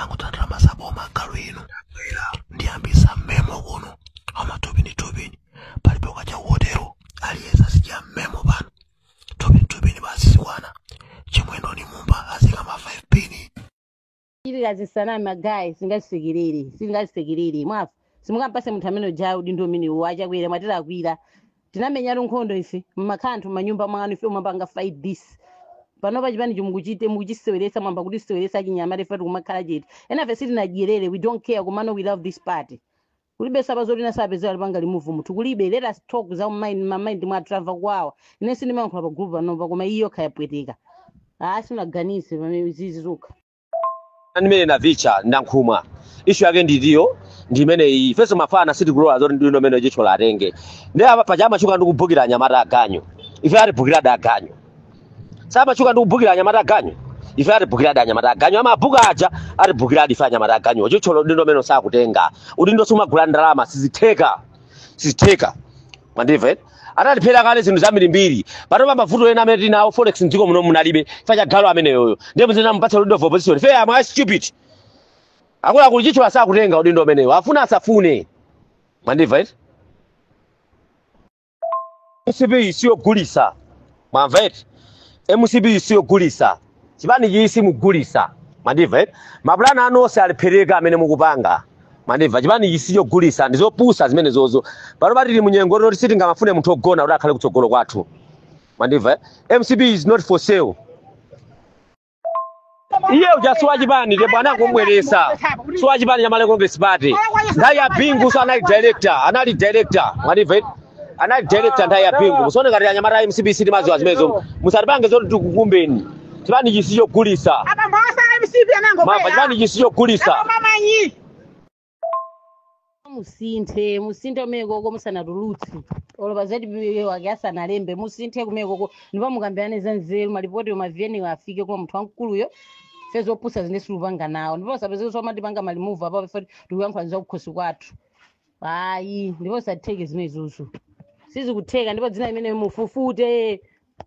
Mumangotsata ndalama za boma agalu inu. Ndabwera ndiyambisa mmemo kuno amatopini topini palibe ukacha kuhotelo aliyense azidya mmemo pano topini topini basi zikwana Chimwendo ni Mumba azika ma 5 pini. Chitika zisanami magayi singazisekerere singazisekerere mwafa simungampase munthu amene uja udindo umene wachakwera mwatilakwira tinamenyatu nkhondo ife mmakhala manyumba mwanu ife umapanga fight this panopa chipani chomukuchite mukuchiseweresa mwamba kutiseweresa chinyamata ife tikumakhala chete enafe sitinadyerere. We don't care, komano we love this party. Kulibe saba zoti nasapezera lipanga remove munthu kulibe. Let us talk za mind ma mind mwa travel kwawa. Ine sindimayankhula pa group panopa koma iyo khayapweteka ah sinaganise pamene zizi zokha. Ndimene navicha ndankhumwa issue yake nditiyo ndimene iyi ifenso mafana sitikulola zoti ndino mene chithola atenge ndi apa paja amachuka ndikubukira anyamata aganyu. Ife atibukiradi aganyu, samachuka ndikubukira anyamata aganyu. Ife atibukiradi anyamata aganyu, amabuka aja atibukiradi ife anyamata aganyu. Chithola udindo mene sakutenga udindo sumagula ndalama, sizitheka, sizitheka. Mwandimva eti? Atatiphera kale zinthu zambirimbiri patopa mavuto ena amene tinawo forex mdziko muno munalibe chifukwa cha galu ameneyoyo. Ndiye muzina mupatsa udindo of opposition. Ife amwe stupid akuluakulu, chithola sakutenga udindo umenewo, afuna asafune. Mwandimva eti? MCP siyogulisa, mwamva eti? MCP siyogulisa, chipani chiyi simugulisa. Mwandimva eti? Mapulani anu onse aliphereka amene mukupanga. Mwandimva? Chipani chiyi siyogulisa, ndizopusa zimene zozo. Panopa tili munyengo loti sitingamafune munthu ogona kuti akhale kutsogolo kwathu. Mwandimva eh? MCP is not for sale. Iye uja si wachipani tembo anangomweresa, si wachipani cha Malawi Congress Party. Nthawi ya Bingu so anali director, anali director. Mwandimva eti? Anali director nthawi ya Bingu. Musaone ngati anyamata a MCP sitimaziwa zimenezo. Musatipange zoti tikukumbeni. Chipani ichi sichogulisa. Abambo asa MCP Mapa chipani ichi sichogulisa. Mamanyi. Musinthe, musinthe kumene musanatulutse olo pa ZB wake asanalembe. Musinthe kumene ndipo mukambirane za nzeru. Malipoti maviyeni afike kwa munthu wamkuluyo. Fe zopusa zine silupanga nawo ndipo sapezeke somatipanga ma remove apo ife tikuyankhula za kukhosi kwathu ayi. Ndipo satheke zimenezozo, sizikutheka. Ndipo dzina imene mufufute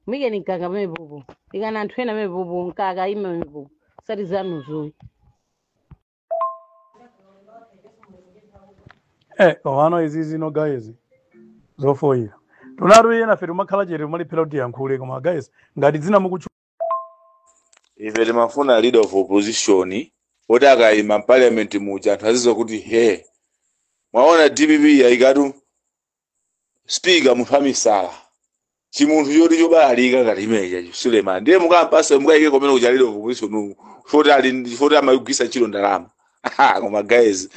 mikeni mkaka pamenepopo ikana anthu ena pamenepopo mkaka ime pamenepopo sati zanuzoyi. Komano izi zino guys zofoyira tunatu ena fe timakhala chete timalephera kuti tiyankhule koma guys ngati dzina mukuchu. Ife timafuna leader of opposition oti akayima parliament muja anthu azidziwa kuti he mwaona DPP yayikatu speaker munthu amisala chimunthu choti chobalalika ngati imeneja Suleiman. Ndiye mukampase mukayike komene kuja leader of opposition foti ali foti amagwisa ntchito ndalama. Koma guys,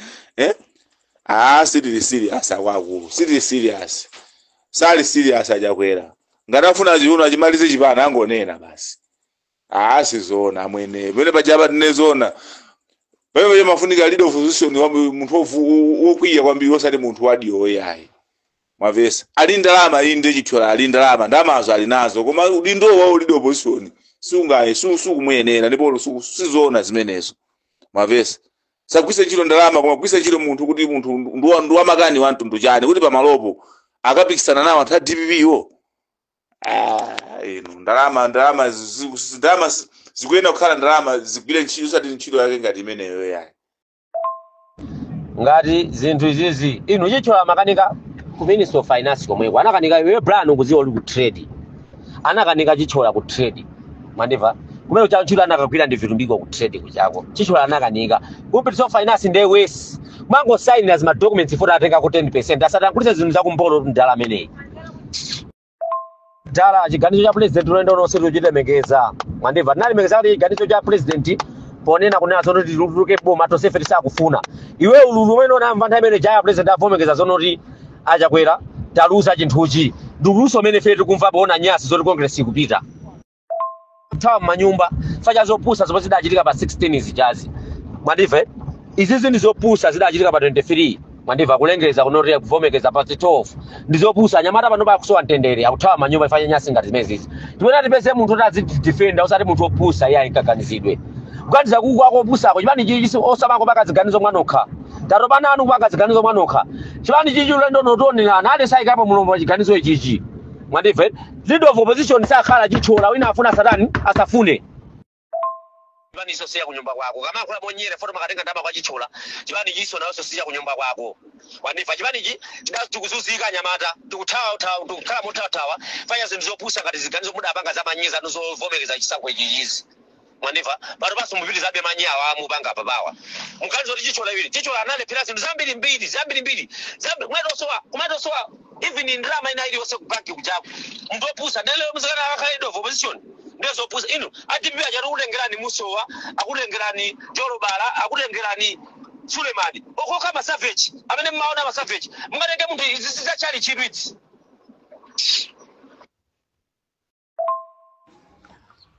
ah, sitili serious akwaku, sitili serious, sali serious achakwera. Ngati afuna chiuno achimalize chipana angonena basi. Ah, sizoona amwene pene pachapa tinezona pamene paja mafunika leader of opposition munthu wokwiya kwambiri osati munthu wadiyo yayi. Mwavesa ali ndalama inde chithyola ali ndalama, ndalamazo ali nazo koma udindo wawo leader opposition sungaye sukumuyenera ndipo sizoona zimenezo. Mwavesa sagwise ntchito ndalama koma gwise ntchito munthu kuti munthu ndiwamakani wa mtundu chani kuti pamalopo akapikisana nawo anthu a DPP wo. Ah, inu ndalama zikuyenda kukhala ndalama zigwire ntchito osati ntchito yake ngati imeneyo yayi. Ngati zinthu izizi inu chithyola makanika ku Ministry of Finance komweko anakanika. Iwe Brian ukuziwa uli ku trade anakanika chithyola ku trade. Mwandimva? Kumene cha ntchito anakagwira ndi Vitumbiko ku trade kuchako chithyola anakanika ku Ministry of Finance. Ndiye wesi mangosayinira zima documents foti atenga ku 10 asatankhulise zinthu zakumpolo ndala ameneyi dala. Chiganizo cha president ulendo lonse tikuchilemekeza. Mwandimva? Tinalemekeza kuti chiganizo cha president ponena kunena zono kuti tituluke boma tonsefe tisakufuna. Iwe ululu umene unamva nthawi imene jaya president avomekeza zono kuti achakwera taluza chinthuchi ndikuluso umene ife tikumva poona nyasi zoti Congress ikupita kuthawa m'manyumba facha zopusa zomwe zidachitika pa 16 zijazi. Mwandimva? Izizi ndi zopusa zidachitika pa 23. Mwandimva? Kulengeza kunoti kuvomekeza pa 12 ndi zopusa. Anyamata pano pakusowa mtendere akuthawa manyumba ifacha nyasi ngati zimenezi. Timene tipeze munthu oti azidefenda osati munthu opusa iye ayinkaganizidwe kuganiza kuku akopusako. Chipani chichi osamango paka ziganizo mwanokha, tatopa nanu kupanga ziganizo mwanokha. Chipani chichi ulendo notionerana ali sayikapo mulombo wa chiganizo ichichi. Mwandimva? Leader of opposition sakhala chithyola, wina afuna satani asafune. Chipaniso siya kunyumba kwako. Kamayankhula monyera foto makatenga ndama kwa Chithyola. Chipani chiso nawonso siya kunyumba kwako. Wandifa chipanichi tikuzunzika anyamata, tikuthawa tikukhala mothawathawa fanya zinthu zopusa ngati ziganizo mudapanga za manyiza zovomereza chisankho ichichizi. Mwandiva pano paso mupitizabe manyawa amupanga apa pawa. Muganizo kuti Chithyola iwiri Chithyola analephera zinthu zambiri mbiri zambiri mbiri zambiri kumatosowa kumatosowa even ndalama ina iliyonse ku banki kujaku. Munthu wopusa ndele muzikana akhala leader of opposition ndezopusa inu a DPP aja akutengerani Musowa, akutengerani Jolobala, akutengerani Sulemani okhoka ma savage amene mmaona ma savage mungatenge munthu izi zachali chidwi idzi.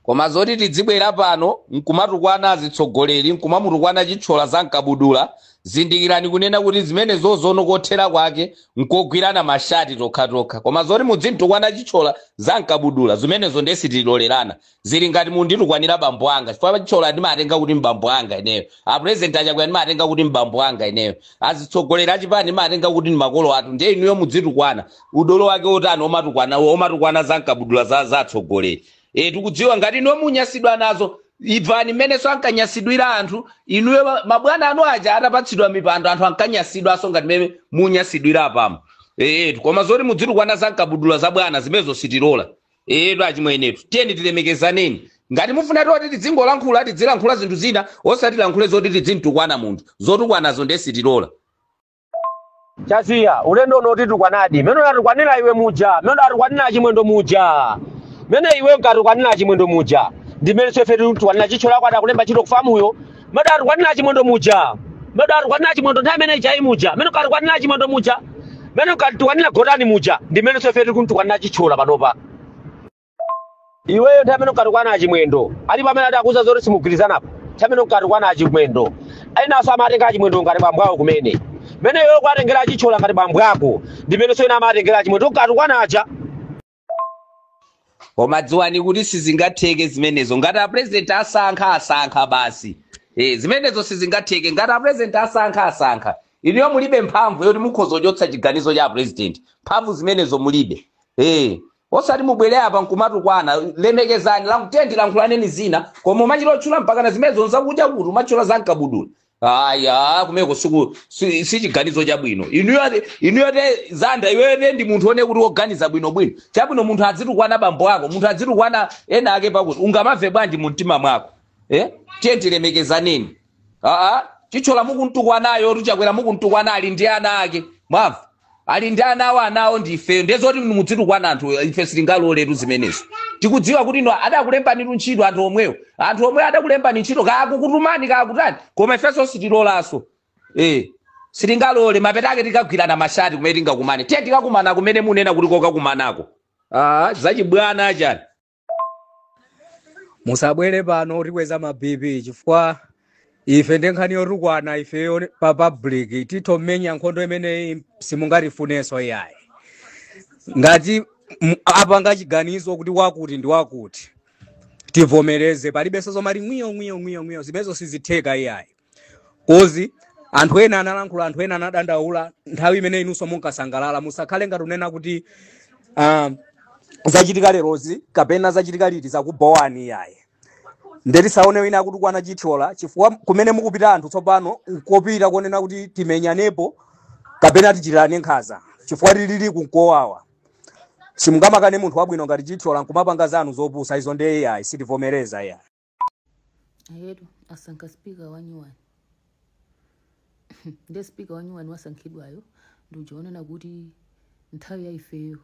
Koma zoti tidzibwera pano nkumatukwana azitsogoleri, nkumamutukwana Chithyola za mkabudula, zindikirani kunena kuti zimenezozono kothera kwake nkogwirana mashati tokhatokha. Koma zoti mudzintukwana Chithyola za mkabudula, zimenezo ndiye sitilolerana. Zili ngati munditukwanira bambo anga, chifukwa Chithyola ndimatenga kuti mbambo anga ineyo, apurezidenti aChakwera ndimatenga kuti mbambo anga ineyo, azitsogoleri achipani ndimatenga kuti ndi makolo athu. Ndiye inuyo mudzitukwana udolo wake otani omatukwana omatukwana za mkabudula za atsogoleri. Tikudziwa ngati inuyo munyasidwa nazo, ibvani mmenenso ankanyasidwira anthu inuyo mabwana anu aja atapatsidwa mipando anthu ankanyasidwanso ngati mmene munyasidwira apamo. Koma zoti mudzitukwana za mkabudula za bwana zimenezo sitilola. Achimwenetu tiyeni tilemekezaneni. Ngati mufuna toti tidzingolankhula tidzilankhula zinthu zina, osatilankhule zoti tidzintukwana munthu. Zotukwanazo ndiye sitilola. Chaziya ulendo uno titukwanadi mene unatukwanira iwe muja, mene unatukwanira Chimwendo muja, mene iwe unkatukwanira Chimwendo muja, ndi mmene ife titukwanira Chithyola kwada kulemba ntchito kufamuyo, mene unatukwanira Chimwendo muja, mene unatukwanira Chimwendo nthawi imene ichayi muja, mene unkatukwanira Chimwendo muja, mene unkatukwanira Gotani muja, ndi mmene ife tikuntukwanira Chithyola panopa. Iweyo nthawi imene unkatukwana Chimwendo alipo amene adakuuza zoti simugwirizanapo. Nthawi imene unkatukwana Chimwendo enanso amatenga Chimwendo ngati bambo awo kumene mene iweyo kuwatengera Chithyola ngati bambo ako ndi mmenenso ena amatengera Chimwendo unkatukwana aja. Koma dziwani kuti sizingatheke zimenezo. Ngati a president asankha asankha basi. Zimenezo sizingatheke. Ngati a president asankha asankha. Inuyo mulibe mphamvu yoti mukhoza kuchotsa chiganizo cha president. Mphamvu zimenezo mulibe. Osati mubwere apa nkumatukwana. Lemekezani, tiye tilankhulaneni zina, koma umachita otchula mpakana zimenezo nzakudya kuti umatchula za mkabudula. Aya, kumeko siku si chiganizo chabwino. Inuyo te zanda iweyo te ndi munthu one kuti woganiza bwinobwino. Chabwino munthu adzitukwana bambo ako, munthu adzitukwana ena ake pakuti ungamamve bwanji mu mtima mwako. Tiye tilemekezaneni. Chithyola mukuntukwanayo, Chakwera mukuntukwana ali ndi ana ake. Mwamva? Ali ndi ana awo, anawo ndi ifeyo. Ndiye zoti mudzitukwana anthu, ife sitingaloletu zimenezo. Tikudziwa kuti ino adakulembani ntchito anthu omwewo. Anthu omwewo adakulembani ntchito, kakukutumani kakutani, koma ifenso sitilolanso. Sitingalole mapeta ake tikagwirana mashati kumene tingakumane. Tiye tikakumana kumene munena kuti kokakumanako. Zachibwana chani. Musabwere pano tikweza ma BP chifukwa ife ndi nkhani yotukwana ifeyo pa public titomenya nkhondo imeneyi simungatifunenso iyayi. Ngati apanga chiganizo kuti wakuti ndi wakuti tivomereze, palibenso zomati ngwiyo ngwiyo ngwiyo ngwiyo, zimenezo sizitheka iyayi. Kozi anthu ena analankhula, anthu ena anadandaula nthawi imene inunso munkasangalala. Musakhale ngati unena kuti zachitika lerozi kapena zachitika liti zakubowani iyayi. Ndetisaone wina akutukwana Chithyola chifukwa kumene mukupita anthu tsopano nkopita kuonena kuti timenyanepo kapena tichitirane nkhanza chifukwa tilili kunkowawa. Simungamakane munthu wabwino ngati Chithyola nkumapanga zanu zopusa, izo ndiye iyayi, sitivomereza iyayi. Ayetu asankha speaker wa nyuwani. Ndiye speaker wa nyuwani wasankhidwayo ndikujaonena kuti nthawi ya ifeyo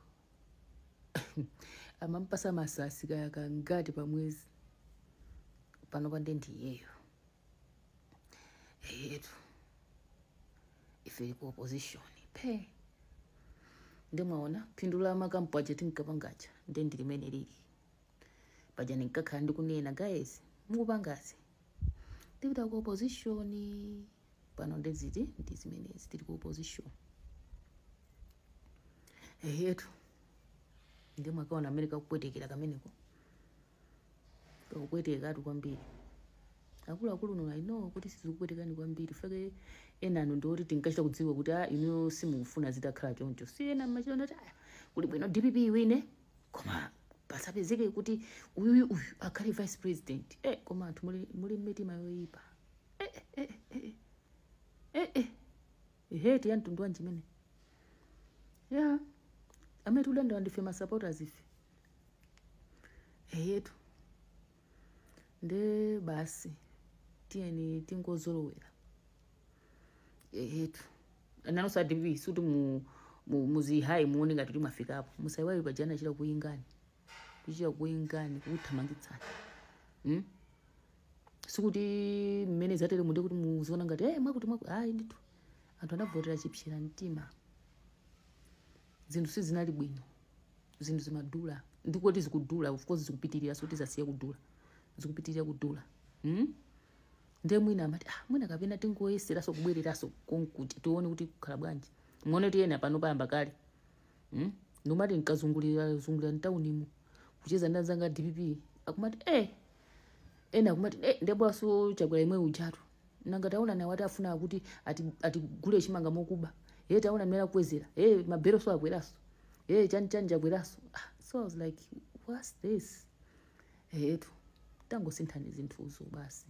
amampasa masasi kaya kangati pa mwezi, pano pande ndiyeyo. Eyetu ife ku opposition phe ndi mwaona phindu la makampu aja tinkapangaja ndi ndi limene lili paja ndinkakhala ndikunena guys mukupangazi ndipita ku opposition pano ndeziti ndi zimenezi tili ku opposition. Eyetu ndi mwakaona amene kakupwetekera kameneko kakupwetekatu kwambiri. Akuluakulu no I know kuti sizikupwetekani kwambiri fake ena anu ndioti tinkachita kudziwa kuti inuyo simukufuna zitakhala choncho. Si ena mmachita kuti kuli bwino DPP iwine koma Pasapezeke kuti uyuyu uyu akhale vice president. Koma anthu muli mmitima yoyipa. Hate ya mtundu wanji imene ya amene tikudandaula ndife ma supporters ife. Eyetu, nde basi, tiyeni tingozolowera. Eyetu, nanonso a DPP, suti muzihayi muone ngati timafikapo. Musaiwale pajana achita kuyingani, kuchita kuyingani, kukuthamangitsani, Sikuti mmene zatere munde kuti muziona ngati mwakuti mwakuti. Ayi ndithu, anthu anavotera chipsera mtima. Zinthu sizinali bwino, zinthu zimadula, ndikuti zikudula. Of course zikupitirira, sikuti zasiya kudula, zikupitirira kudula, Ndiye mwina amati, ah, mwina kapena tingoyeseraso kubwereraso konkuti tione kuti kukhala bwanji. Muone tiyena pano payamba kale, Ndimati nkazungulira zungulira mtaunimu kucheza ndi anzanga DPP, akumati ena akumati ndebwaso Chakwera imwe ujatu, nanga taona nawo ati afuna kuti atigule chimanga mokuba. Ye, taona mmene akukwezera, mabero so akweraso, chani chani chakweraso. Ah, so I was like, "What's this?" Etu, tangosinthani zinthuzo basi.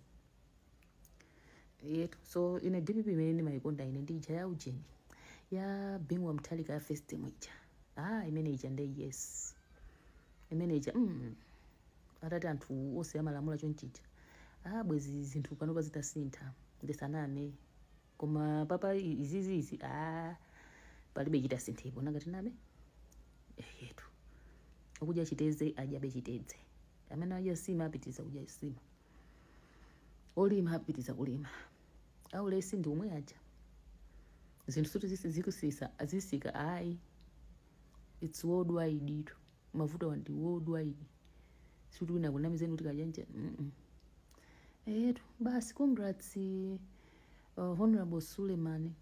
Yetu, so ine DPP imene ndimayikonda ine ndi ija ya ujeni, ya Bingu wa Mutharika, ya first term ija. Ah, imene ija nde yes, imene ija, Atati anthu onse amalamula chonchija, ah, bwezi zinthu panopa zitasintha, ndisaname. Koma papa izizizi, ah, palibe chitasinthepo. Nanga tiname? Yetu, akudya chiteze adyabe chitedze, amene adya sima apitiriza kudya sima, olima apitiriza kulima, aulesi ndi omwe aja. Zinthu suti zikusisa azisika, ayi, it's worldwide itu. Mavuto awa ndi worldwide, sikuti wina akunamizeni kuti kajanja. Etu basi, congrats, Honorable Suleiman,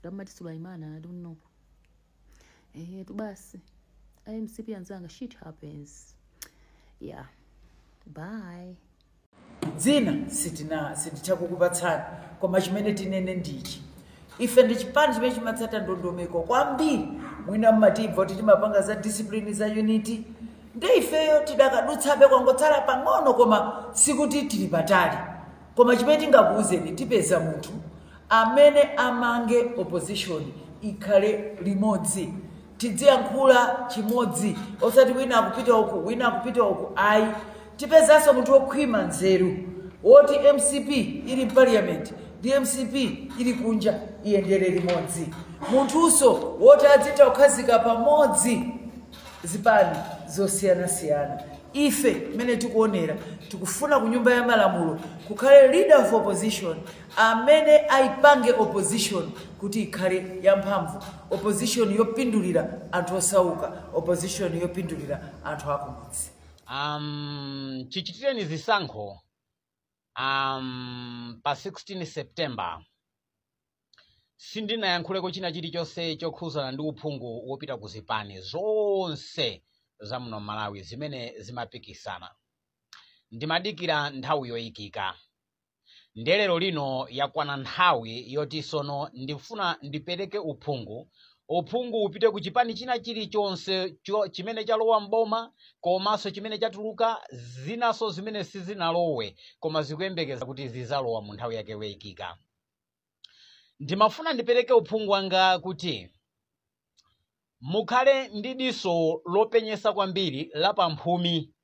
kamati Sulaimana, I don't know. Etu basi, iMCP anzanga, shit happens. Yeah, bye. Dzina sitina sititha kukupatsani, koma chimene tinene ndichi: ife ndi chipani chimene chimatsata ndondomeko kwambiri. Mwina mmatibva kuti timapanga za discipline, za unity. Ndi ifeyo tidakadutsabe, kwangotsala pang'ono, koma sikuti tili patali. Koma chimene tingakuwuzeni, tipeza munthu amene amange opposition ikhale limodzi, tidziyankhula chimodzi, osati wina akupita uku, wina akupita uku, ayi. Tipezanso munthu wokhwima nzeru, woti MCP ili m'parliament ndi MCP ili kunja iyendere limodzi, munthunso woti adzitha kukhazika pamodzi zipani zosiyanasiyana. Ife mmene tikuonera, tikufuna ku Nyumba ya Malamulo kukhale leader of opposition amene ayipange opposition kuti ikhale yamphamvu, opposition yopindulira anthu osauka, opposition yopindulira anthu akumudzi. Chichitireni zisankho pa 16 September, sindinayankhuleko china chilichonse chokhuzana ndi uphungu wopita ku zipani zonse za muno Malawi zimene zimapikisana. Ndimadikira nthawi yoyikika. Ndelero lino yakwana nthawi yoti sono ndifuna ndipereke uphungu. Uphungu upite ku chipani china chilichonse chimene chalowa mboma, komanso chimene chatuluka, zinaso zimene sizinalowe koma zikuyembekeza kuti zizalowa mu nthawi yake yoyikika. Ndimafuna ndipereke uphungu wanga kuti mukhale ndi diso lopenyesa kwambiri, lapamphumi,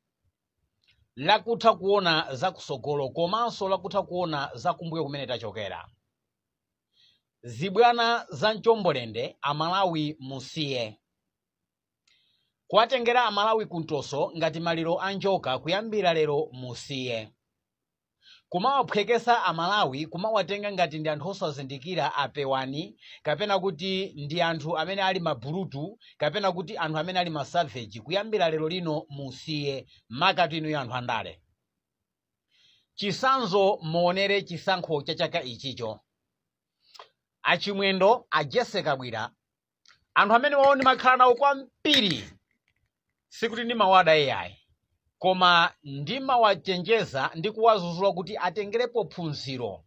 lakutha kuona zakusogolo komanso lakutha kuona zakumbuyo kumene tachokera. Zibwana za mchombolende, Amalawi, musiye kuwatengera Amalawi kuntoso ngati maliro a njoka. Kuyambira lero musiye kumawaphwekesa Amalawi, kumawatenga ngati ndi anthu osazindikira, apewani, kapena kuti ndi anthu amene ali mabulutu, kapena kuti anthu amene ali ma savage. Kuyambira lero lino musiye, makati inuyo anthu andale. Chisanzo, muonere chisankho cha chaka ichicho, Achimwendo, a Jessie Kabwira, anthu amene wawo ndimakhala nawo kwambiri. Sikuti ndimawada AI, koma ndimawachenjeza ndi kuwazuzula kuti atengerepo phunziro.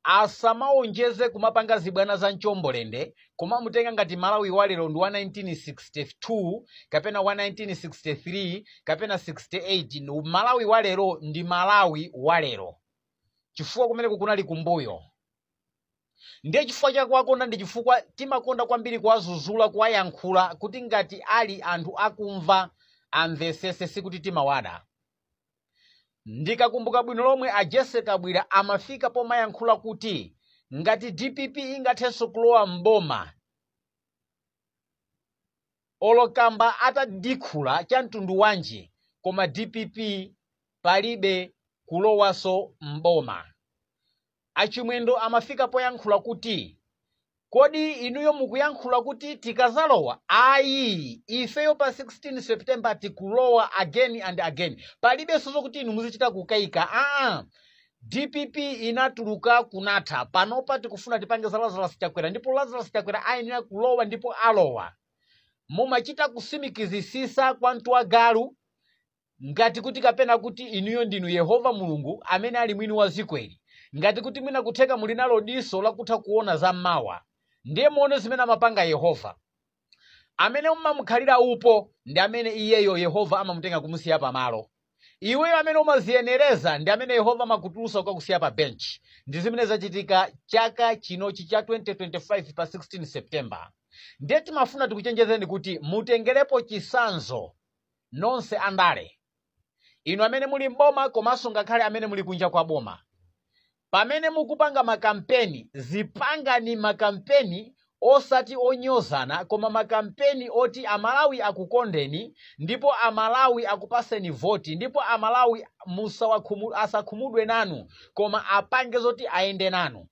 Asamaonjeze kumapanga zibwana za mchombolende, kumamutenga ngati Malawi walero ndi wa 1962 kapena wa 1963 kapena 68. Malawi walero ndi Malawi walero, chifukwa kumeneko kunali kumbuyo. Ndiye chifukwa chakuwakonda ndi chifukwa timakonda kwambiri kuwazuzula, kuwayankhula, kuti ngati ali anthu akumva amvesese, sikuti timawada. Ndikakumbuka bwino lomwe, a Jesse Kabwira amafika pomayankhula kuti ngati DPP ingathenso kulowa mboma, olokamba atadikhula cha mtundu wanji, koma DPP palibe kulowaso mboma. Achimwendo amafika poyankhula kuti, kodi inuyo mukuyankhula kuti tikazalowa? Ayi, ifeyo pa 16 September tikulowa again and again, palibenso zokuti inu muzichita kukayika. Aa, DPP inatuluka, kunatha. Panopa tikufuna tipange za Lazarus Chakwera, ndipo Lazarus Chakwera ayenera kulowa ndipo alowa. Mumachita kusimikizisisa kwa mtu ngati kuti kapena kuti inuyo ndinu Yehova Mulungu amene ali mwini wa zikweli, ngati kuti mwina kutheka muli nalo diso lakutha kuona za mmawa. Ndiye muone zimene amapanga Yehova. Amene umamukhalira upo ndi amene iyeyo Yehova amamutenga kumusiya pamalo. Iweyo amene umaziyenereza ndi amene Yehova amakutulusa kukakusiya pa bench. Ndi zimene zachitika chaka chinochi cha 2025 pa 16 September. Ndiye timafuna tikuchenjezeni kuti mutengerepo chisanzo nonse andale inu amene muli mboma, komanso ngakhale amene muli kunja kwa boma. Pamene mukupanga makampeni, zipangani makampeni osati onyozana, koma makampeni oti Amalawi akukondeni, ndipo Amalawi akupaseni voti, ndipo Amalawi asakhumudwe nanu, koma apange zoti ayende nanu.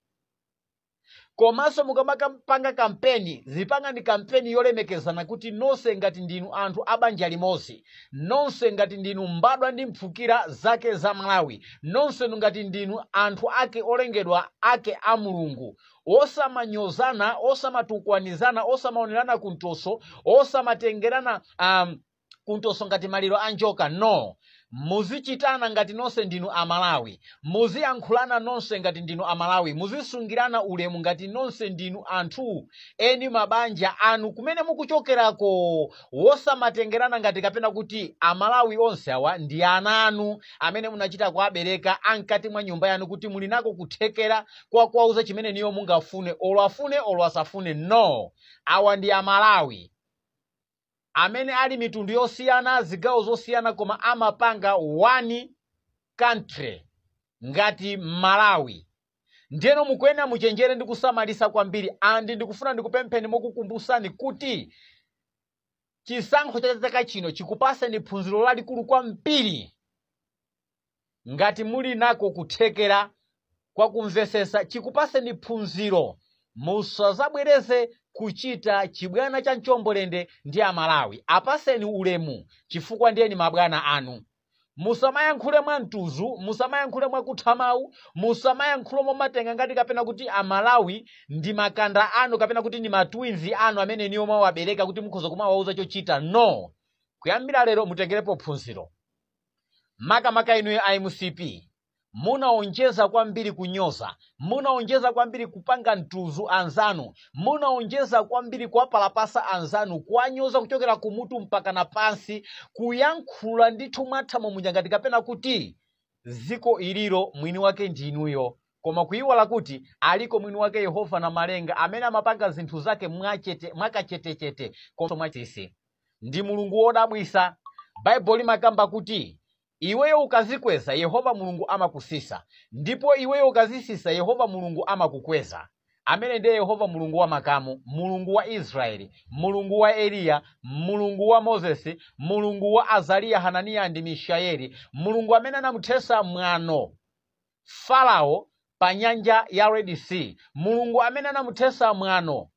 Komanso mukamakapanga kampeni, zipangani kampeni yolemekezana, kuti nonse ngati ndinu anthu a banja limodzi, nonse ngati ndinu mbadwa ndi mphukira zake za Malawi, nonse ngati ndinu anthu ake olengedwa ake a Mulungu, osamanyozana, osamatukwanizana, osamaonerana kuntoso, osamatengerana kuntoso ngati maliro a njoka. No, muzichitana ngati nonse ndinu Amalawi, muziyankhulana nonse ngati ndinu Amalawi, muzisungirana ulemu ngati nonse ndinu anthu eni mabanja anu kumene mukuchokerako, wosamatengerana ngati kapena kuti Amalawi onse awa ndi ana anu amene munachita kuabereka ankati mwa nyumba yanu, kuti muli nako kuthekera kwa kuwauza chimene niyo mungafune, olo afune olo asafune. No, awa ndi Amalawi amene ali mitundu yosiyana, zigawo zosiyana, koma amapanga one country ngati Malawi. Ndiyeno mukuyenera muchenjere ndi kusamalisa kwambiri. Andi ndikufuna ndikupempheni mokukumbusani kuti chisankho cha chaka chino chikupaseni phunziro lalikulu kwambiri. Ngati muli nako kuthekera kwa kumvesesa, chikupaseni phunziro, musazabwereze kuchita chibwana cha mchombolende ndi Amalawi. Apaseni ulemu chifukwa ndiyeni mabwana anu. Musamayankhule mwa mtuzu, musamayankhule mwakutha mawu, musamayankhule momatenga ngati kapena kuti Amalawi ndi makanda anu kapena kuti ndi matwins anu amene niyo mwawabereka, kuti mukhoza kumawauza chochita. No, kuyambira lero mutengerepo phunziro. Makamaka inuyo a MCP, munaonjeza kwambiri kunyoza, munaonjeza kwambiri kupanga mtuzu anzanu, munaonjeza kwambiri kuwapalapasa anzanu, kuwanyoza kuchokera kumutu mpaka na pansi, kuyankhula ndithu mwathamo muja ngati kapena kuti ziko iliro mwini wake ndinuyo, koma kuyiwala kuti aliko mwini wake Yehova na Malenga amene amapanga zinthu zake mwachete, mwakachetechete komanso mwachisi. Ndi Mulungu wodabwisa. Baibulo limakamba kuti iweyo ukazikweza, Yehova Mulungu amakusisa, ndipo iweyo ukazisisa, Yehova Mulungu amakukweza. Amene ndiye Yehova Mulungu wa makamu, Mulungu wa Israeli, Mulungu wa Eliya, Mulungu wa Mozesi, Mulungu wa Azariya, Hananiya ndi Mishaeli, Mulungu amene anamuthesa mwano Farao pa nyanja ya Red Sea, Mulungu amene anamuthesa mwano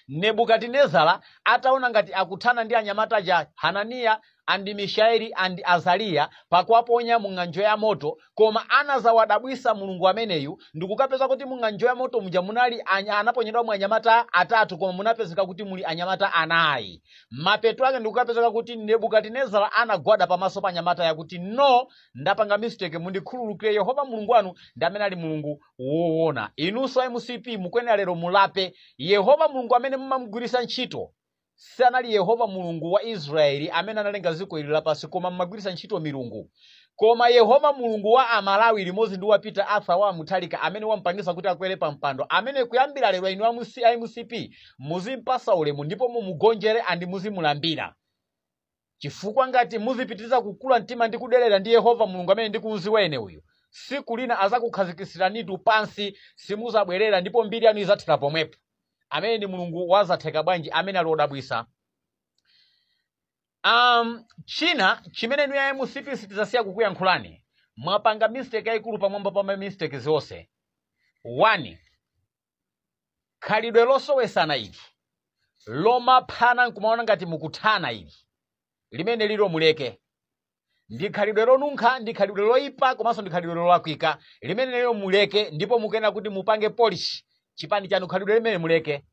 Nebukadinezara ataona ngati akuthana ndi anyamata ja Hananiya, and Mishaeli and Azariya pakuwaponya mu ng'anjo ya moto, koma anazawadabwisa Mulungu ameneyu ndikukapeza kuti mu ng'anjo ya moto muja munali anaponyedwa mu anyamata atatu, koma munapezeka kuti muli anyamata anayi. Mapeto ake ndikukapezeka kuti Nebukadinezara anagwada pamaso pa anyamata yakuti no, ndapanga mistake, mundikhululukire, Yehova Mulungu wanu ndi amene ali Mulungu woona. Inunso MCP mukuyenera lero mulape. Yehova Mulungu amene mumamugwiritsa ntchito sanali Yehova Mulungu wa Israeli amene analenga dziko ili lapansi, koma mmagwiritsa ntchito milungu. Koma Yehova Mulungu wa Amalawi limodzi ndi wa Peter Arthur wa Mutharika amene wampangisa kuti akwere pa mpando, amene kuyambira lero inu a MCP muzimpasa ulemu ndipo mumugonjere andi muzimulambira, chifukwa ngati muzipitiriza kukula mtima ndi kudelera ndi Yehova Mulungu amene ndikuuziwa ine uyu, siku lina azakukhazikitsiranitu pansi, simuzabwerera ndipo mbiri yanu izathera pomwepo. Amene ndi Mulungu wazatheka bwanji, amene ali wodabwisa. China chimene inu ya MCP sitizasiya kukuyankhulani, mwapanga mistake yayikulu pamwamba pa ma mistake zonse. 1, khalidwe losowesana ili lomaphana nkumaona ngati mukuthana ili limene lilo muleke, ndi khalidwe lonunkha, ndi khalidwe loyipa, komanso ndi khalidwe lolakwika limene lilo muleke, ndipo mukuyenera kuti mupange polish chipani chanu, khalidwe limene muleke.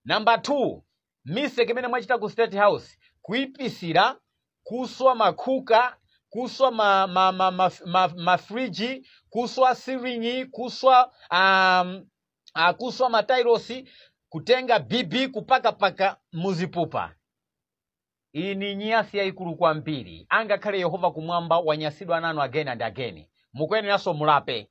Number 2, mistake imene mwachita ku State House, kuipisira, kuswa makhuka, kuswa mafriji, kuswa siringi, kuswa kuswa matairosi, kutenga bibi kupakapaka muzipupa. Iyi ni nyasi yayikulu kwambiri. Angakhale Yehova kumwamba wanyasidwa nanu again and again, mukuyeneranso mulape,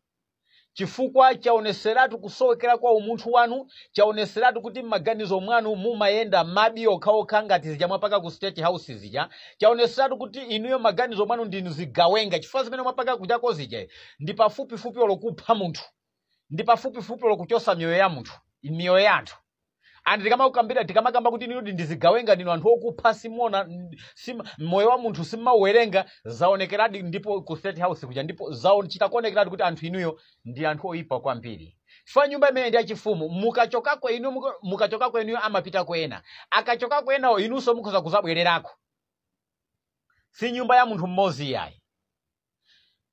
chifukwa chaoneseratu kusowekera kwa umunthu wanu, chaoneseratu kuti m'maganizo mwanu mumayenda mabi okhaokha ngati zija mwapaka ku State House zija. Chaoneseratu kuti inuyo maganizo mwanu ndinu zigawenga, chifukwa zimene mwapaka kuchako zija ndi pafupifupi olokupha munthu, ndi pafupifupi olokuchosa miyoyo ya munthu, miyoyo ya anthu. Andi tikamakambira, tikamakamba kuti inu ndi zigawenga, ndinu anthu okupha, simona moyo wa munthu simmauwerenga, zaonekeradi ndipo ku State House kuja, ndipo zaonechita kuonekeradi kuti anthu inuyo ndi anthu oyipa kwambiri. Chifukwa nyumba imene ndi yachifumu, mukachokako inu, mukachokako inuyo amapitako ena, akachokako enawo inunso mukhoza kuzabwererako. Si nyumba ya munthu mmodzi iyayi.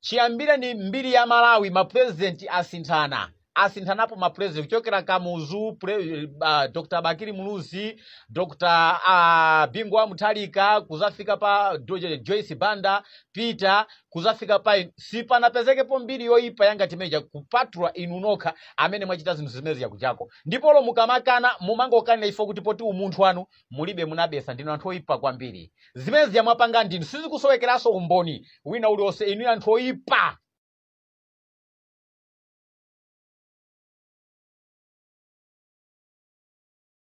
Chiyambire ni mbiri ya Malawi, mapresident asinthana, asinthanapo mapresident kuchokera Kamuzu, Dr. Bakili Muluzi, Dr. Bingu wa Mutharika, kuzafika pa Joyce Banda, Peter, kuzafika pa sipanapezekepo mbiri yoyipa yanga timeja, kupatula inu nokha amene mwachita zinthu zimene yakuchako. Ndipo lo mukamakana mumangokanira ifo kuti poti umunthu wanu mulibe, munabesa, ndinu anthu oyipa kwambiri. Zimene zija mwapanga ndinu, sizikusowekeranso umboni wina uliwonse. Inu anthu oyipa.